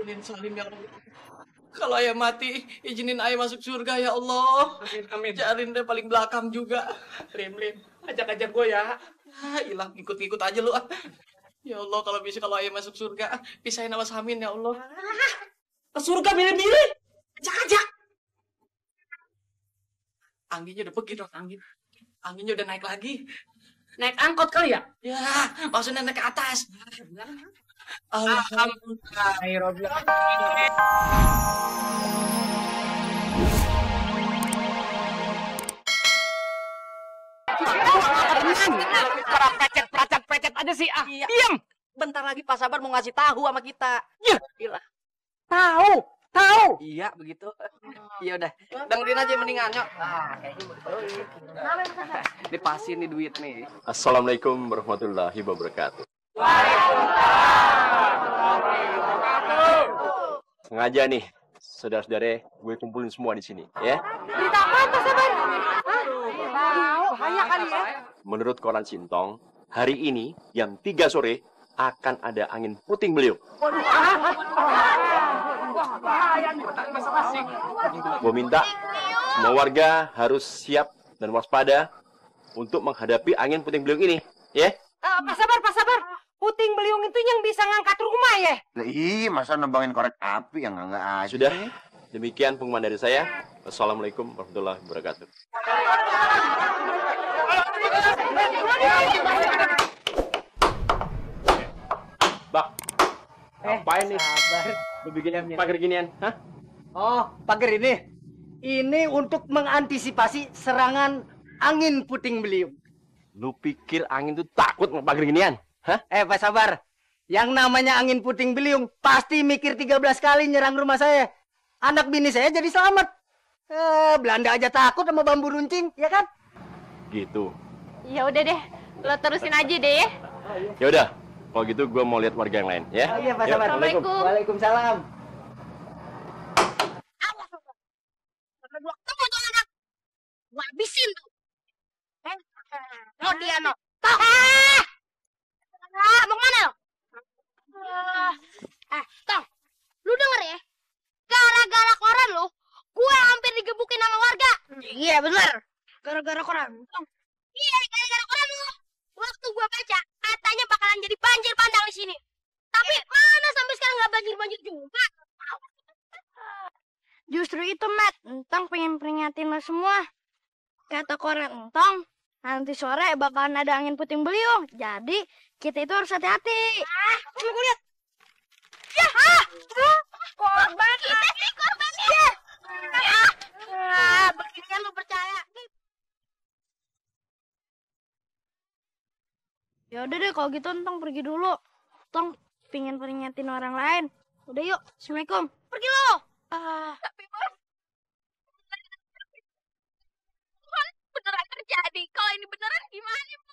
Ampunin Salim ya Allah. Kalau ayah mati, izinin ayah masuk surga ya Allah. Amin, amin. Jalin deh paling belakang juga. Lim, ajak-ajak gue ya. Hilang ikut-ikut aja lu. Ya Allah, kalau bisa kalau ayah masuk surga, pisahin sama Samin ya Allah. Ke surga milih-milih. Ajak-ajak. Anginnya udah pergi dong, angin. Anginnya udah naik lagi. Naik angkot kali ya? Ya, maksudnya naik ke atas. Alhamdulillah. Pecet aja sih. Ah, Iya. diam. Bentar lagi Pak Sabar mau ngasih tahu sama kita. Ya. Gila. Tahu. Iya, begitu. Iya udah. Dengerin aja mendingan, yuk. Dipasin nih duit nih. Assalamualaikum warahmatullahi wabarakatuh. Sengaja nih, saudara-saudara, gue kumpulin semua di sini, ya. Berita apa, Pak Sabar? Bahaya kali ya. Menurut koran Sintong, hari ini jam 3 sore akan ada angin puting beliung. Gue minta semua warga harus siap dan waspada untuk menghadapi angin puting beliung ini, ya. Pak Sabar. Puting beliung itu yang bisa ngangkat rumah ya? Lah iya, masa nebangin korek api yang enggak aja. Sudah, demikian pengumuman dari saya. Wassalamualaikum warahmatullahi wabarakatuh. Bak, ngapain nih? Lu bikin pagar ginian, hah? Oh, pagar ini. Ini untuk mengantisipasi serangan angin puting beliung. Lu pikir angin tuh takut sama pagar ginian? Hah? Pak Sabar. Yang namanya angin puting beliung pasti mikir 13 kali nyerang rumah saya. Anak bini saya jadi selamat. Belanda aja takut sama bambu runcing, ya kan? Gitu. Ya udah deh, lo terusin aja deh ya. Ya udah, kalau gitu gue mau lihat warga yang lain, ya. Oh, iya, Pak Yuk, Sabar. Assalamualaikum. Waalaikumsalam. Gua ketemu tuh anak. Gua habisin tuh. Mau dia no. Tok. Mau kemana lo? Tong. Lu denger ya? Gara-gara koran lu, gue hampir digebukin sama warga. Iya bener. Gara-gara koran. Tong. Iya, gara-gara koran lu. Waktu gue baca, katanya bakalan jadi banjir bandang di sini. Tapi mana sampai sekarang nggak banjir-banjir juga. Justru itu, Matt. Entong pengen peringatin lo semua. Kata koran Entong, nanti sore bakalan ada angin puting beliung. Jadi, kita itu harus hati-hati. Coba gue lihat. Ya, korban. Kita sih korbannya. Beginian lu percaya. Ya udah deh, kalau gitu Entong pergi dulu. Entong pingin peringatin orang lain. Udah yuk, Assalamualaikum. Pergi lo. Tapi Bos, beneran terjadi. Kalau ini beneran gimana, Bos?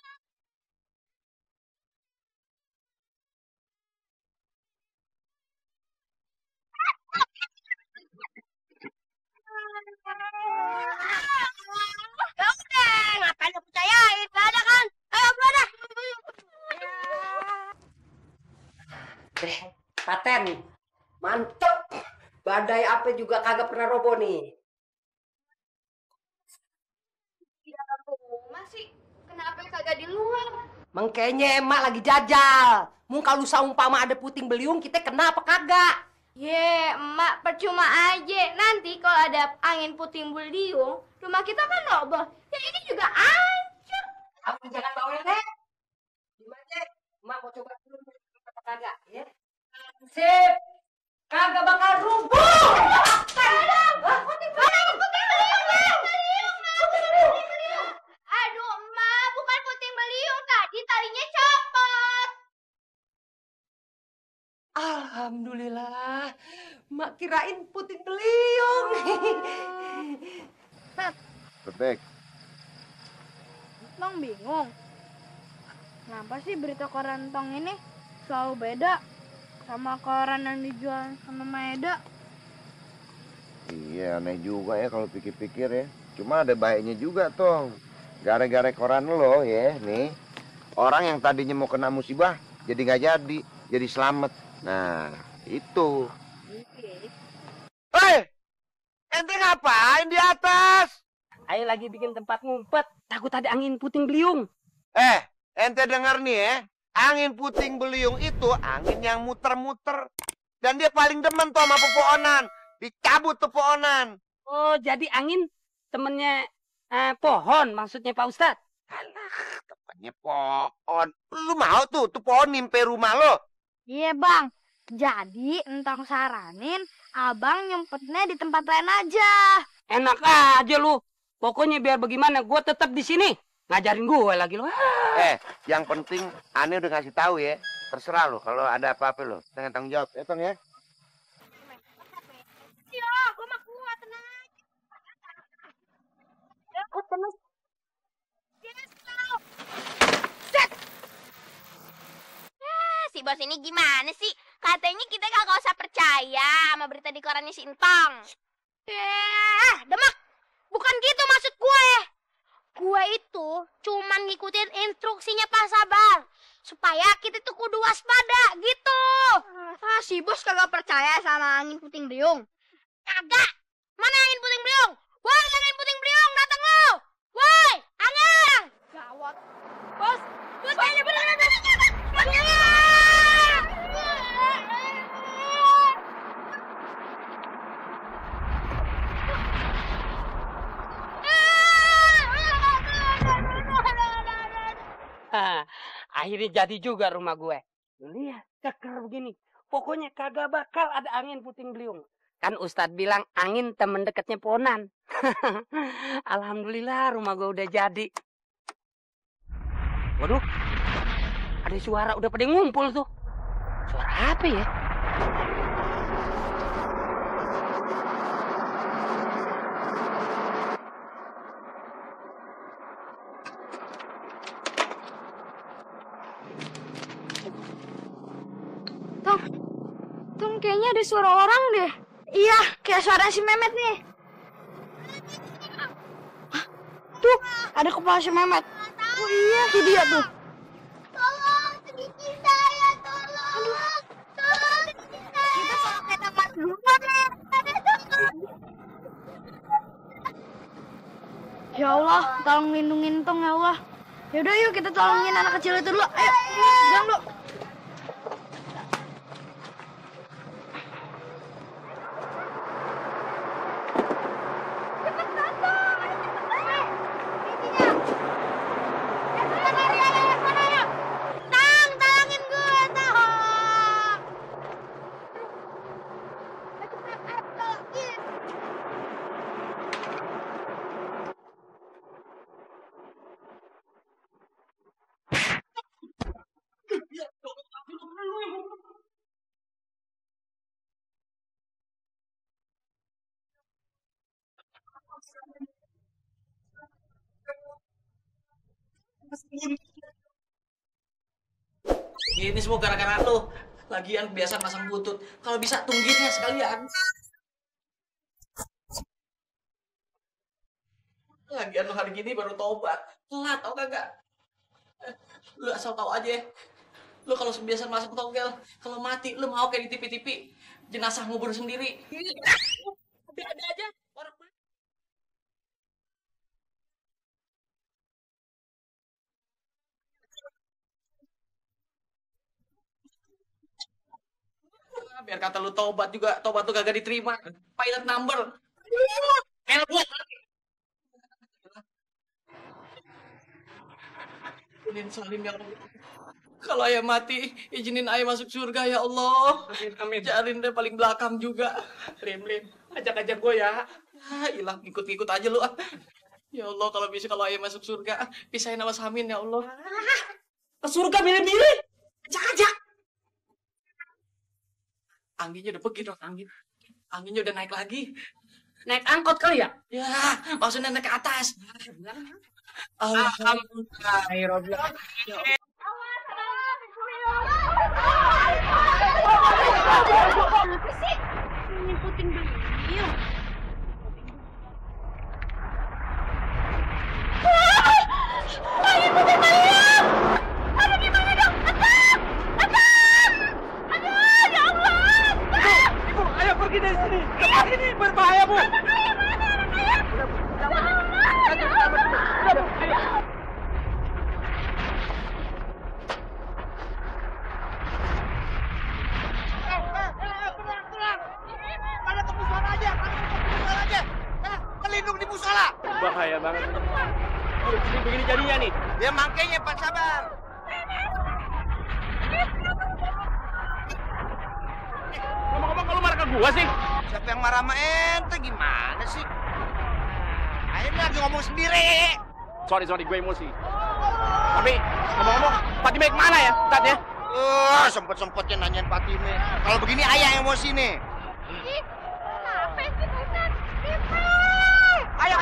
Ya udah, ngapain lo percayain? Gak ada kan? Ayo, bro dah. Paten, mantep. Badai apa juga kagak pernah roboh nih. Di dalam rumah sih, kenapa kagak di luar? Mengkenya emak lagi jajal. Mau kalau saumpama ada puting beliung, kita kena apa kagak? Ye, emak percuma aja. Nanti kalau ada angin puting beliung, rumah kita kan roboh. Ya ini juga hancur. Kamu jangan bawel deh. Gimana? Emak mau coba dulu apa kagak, ya? Sip. Kagak bakal rubuh. Puting beliung, Aduh, emak, bukan puting beliung tadi, talinya copot. Alhamdulillah. Mak kirain puting beliung. Perfect. Tong bingung. Kenapa sih berita koran Tong ini selalu beda sama koran yang dijual sama Maeda? Iya, aneh juga ya kalau pikir-pikir ya. Cuma ada baiknya juga, Tong. Gara-gara koran lo ya, nih. Orang yang tadinya mau kena musibah, jadi nggak jadi selamat. Nah, itu. Hei, ente ngapain di atas? Ayo lagi bikin tempat ngumpet. Takut ada angin puting beliung. Ente denger nih ya. Angin puting beliung itu angin yang muter-muter. Dan dia paling demen tuh sama pepohonan. Dicabut tuh pohonan. Oh, jadi angin temennya pohon maksudnya Pak Ustadz. Alah, temannya pohon. Lu mau tuh pohon nimpe rumah lo? Iya bang, jadi entang saranin abang nyempetnya di tempat lain aja. Enak aja lu. Pokoknya biar bagaimana, gue tetap di sini. Ngajarin gue lagi lu. Yang penting Ane udah ngasih tahu ya. Terserah lo kalau ada apa-apa lo. Jangan tanggung jawab ya Tong ya. Iya, gue mah kuat, tenang aja. Tenang. Si bos ini gimana sih? Katanya kita kagak usah percaya sama berita di korannya si Entong. Demak. Bukan gitu maksud gue. Gue itu cuman ngikutin instruksinya Pak Sabar. Supaya kita tuh kudu waspada gitu. Si bos kagak percaya sama angin puting beliung. Kagak. Mana angin puting beliung? Woi, angin puting beliung, datang lo. Woi, angin. Gawat. Bos, kayaknya bener. Akhirnya jadi juga rumah gue. Lu lihat, keker begini. Pokoknya kagak bakal ada angin puting beliung. Kan Ustadz bilang angin temen deketnya pohonan. Alhamdulillah rumah gue udah jadi. Waduh, ada suara udah pada ngumpul tuh. Suara apa ya? Tong, kayaknya ada suara orang deh. Iya, kayak suara si Mehmet nih. Tuh, ada kepala si Mehmet. Oh iya, itu dia tuh. Tolong, sedikit saya, tolong. Tolong, sedikit saya. Kita tolong ke tempat dulu, Ya Allah, tolong lindungin Tong ya Allah. Yaudah yuk kita tolongin anak kecil itu dulu. Ayo, jalan dulu. Ini semua gara-gara lu. Lagian kebiasaan masang butut. Kalau bisa tunggirnya sekalian. Lagian lu hari gini baru tobat. Telat tau kagak? Lu asal tahu aja ya. Lu kalau kebiasaan masang togel, kalau mati lu mau kayak di TV-TV. Jenazah ngubur sendiri. Ada aja orang mati. Biar kata lu tobat juga, tobat tuh kagak diterima. Pilot number. Elbow. Izinin salim ya Allah. Kalau ayah mati, izinin ayah masuk surga ya Allah. Amin, amin. Jalin deh paling belakang juga. Lim, ajak-ajak gue ya. Ilah, ngikut-ngikut aja lu. Ya Allah, kalau bisa kalau ayah masuk surga, pisahin sama Samin ya Allah. Ke surga milih-milih. Ajak-ajak. Anginnya udah pergi dong, angin. Anginnya udah naik lagi. Naik angkot kali ya? Ya, maksudnya naik ke atas. Alhamdulillah. Ngikutin beliau. Ngikutin beliau. Aduh gimana dong? Aduh, ya Allah. Ibu, ayo. banget. Aduh, ini begini jadinya nih. Ya makanya Pak sabar. Ngomong-ngomong kalau marah ke gua sih. Siapa yang marah sama ente gimana sih? Ayo lagi ngomong sendiri. Sorry, gue emosi. Tapi ngomong-ngomong, Fatime kemana ya, Tat ya? Sempet-sempetnya nanyain Fatime. Kalau begini ayah yang emosi nih. Kenapa sih Ustaz? Ayo.